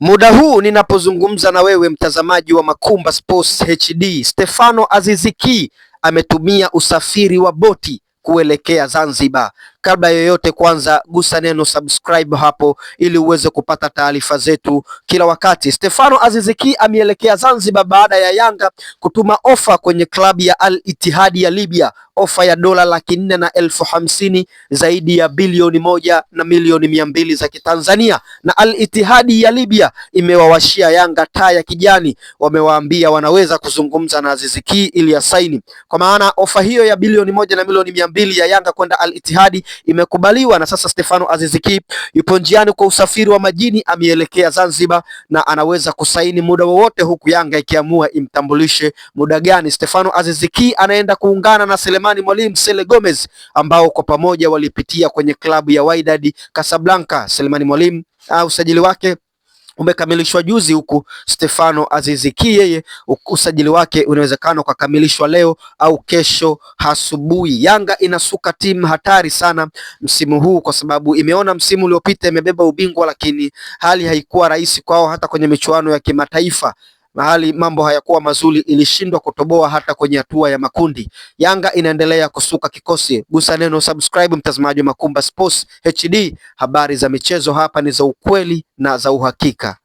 Muda huu ninapozungumza na wewe mtazamaji wa Makumba Sports HD, Stefano Aziz Ki ametumia usafiri wa boti kuelekea Zanzibar. Kabla yoyote, kwanza gusa neno subscribe hapo ili uweze kupata taarifa zetu kila wakati. Stefano Aziz Ki ameelekea Zanzibar baada ya Yanga kutuma ofa kwenye klabu ya Al Ittihad ya Libya, ofa ya dola 450,000, zaidi ya bilioni 1 na milioni 200 za Kitanzania, na Al Ittihad ya Libya imewawashia Yanga taa ya kijani, wamewaambia wanaweza kuzungumza na Aziz Ki ili asaini, kwa maana ofa hiyo ya bilioni 1 na milioni 200 ya Yanga kwenda Al Ittihad imekubaliwa, na sasa Stefano Aziz Ki yupo njiani kwa usafiri wa majini, ameelekea Zanzibar na anaweza kusaini muda wowote, huku Yanga ikiamua imtambulishe muda gani. Stefano Aziz Ki anaenda kuungana na Selemani Mwalimu Sele Gomez ambao kwa pamoja walipitia kwenye klabu ya Wydad Casablanca. Selemani Mwalimu usajili wake umekamilishwa juzi, huku Stefano Aziz Ki yeye usajili wake unawezekana ukakamilishwa leo au kesho asubuhi. Yanga inasuka timu hatari sana msimu huu kwa sababu imeona msimu uliopita imebeba ubingwa, lakini hali haikuwa rahisi kwao hata kwenye michuano ya kimataifa mahali mambo hayakuwa mazuri, ilishindwa kutoboa hata kwenye hatua ya makundi. Yanga inaendelea kusuka kikosi. Gusa neno subscribe, mtazamaji wa Makumba Sports HD. Habari za michezo hapa ni za ukweli na za uhakika.